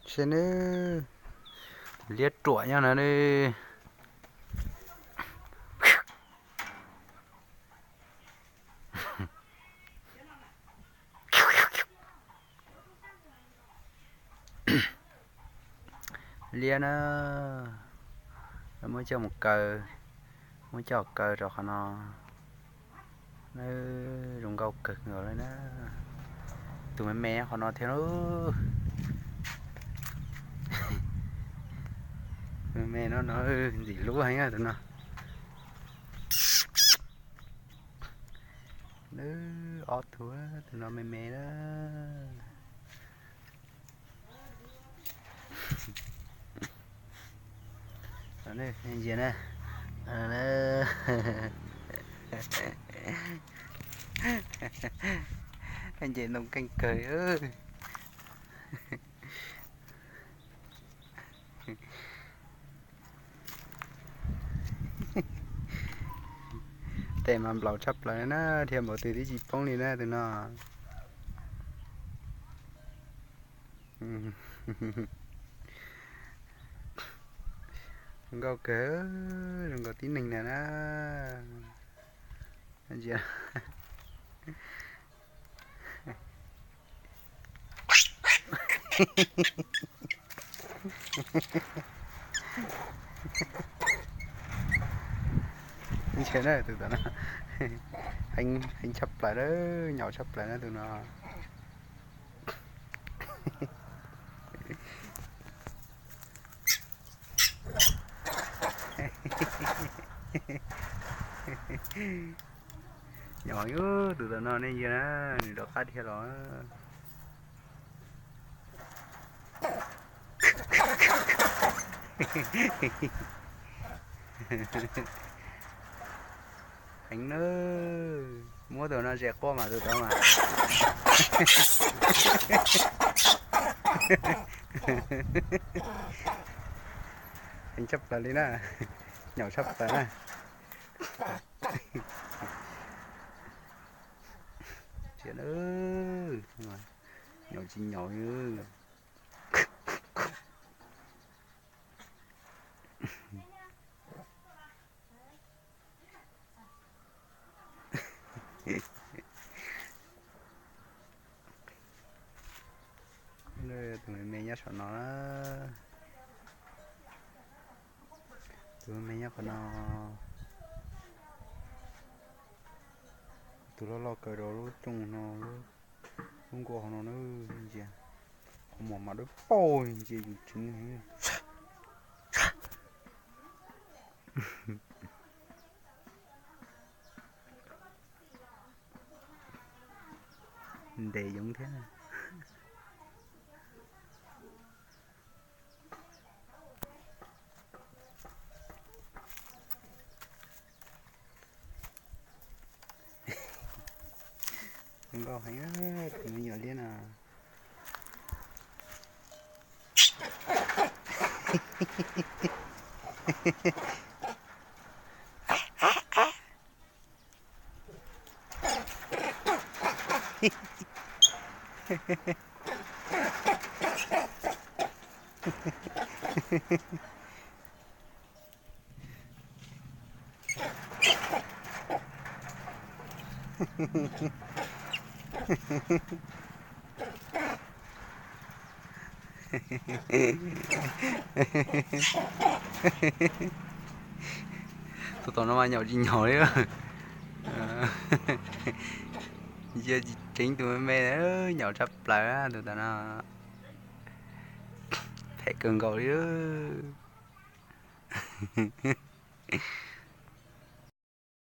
Seb nawb, liab ruam nyob no nawb. Liab na, muab coj mus kaw, muab coj kaw rau qhov no. Nawb, zoo nkauj kawg nkaus li na. Tus me me nyob qhov no thiab lauj. Tus me me no no ntxim hlub heev tus no. Nawb, ob tug, tus no me me na. Ntsia na. Nce ntoo keej kawg. Tes mas nplaum tshaj plaws na, dhia npaum twg twb tsis poob li na tus no. Zoo nkauj kawg, zoo nkauj tib neeg na na. Ntsia. Ntsia na tus tom no, heev tshaj plaws na, nyaum tshaj plaws na tus no. Nyaum heev tus tom no nej ntsia na, nws rov qab dhia los. Heev na, muab tus no ze quaj mas tus tod mas. Heev tshaj plaws li na, nyaum tshaj plaws na. Nyaum tsis nyaum. Tus me me nyob saum no na. Tus me me nyob qhov no. Tus loj loj kawg rau lub rooj no, lub nkuaj hauv no na. Ntsia, qhov muag mas dawb paug, ntsia yus tseev. Ntev yoov thiab. Zoo nkauj heev tus me nyuam liab no. Tus tom no mas nyaum tsis nyaum li. Ntsia tsis tseev tus me me, nyaum tshaj plaws tus tom no. Phem kawg nkaus li.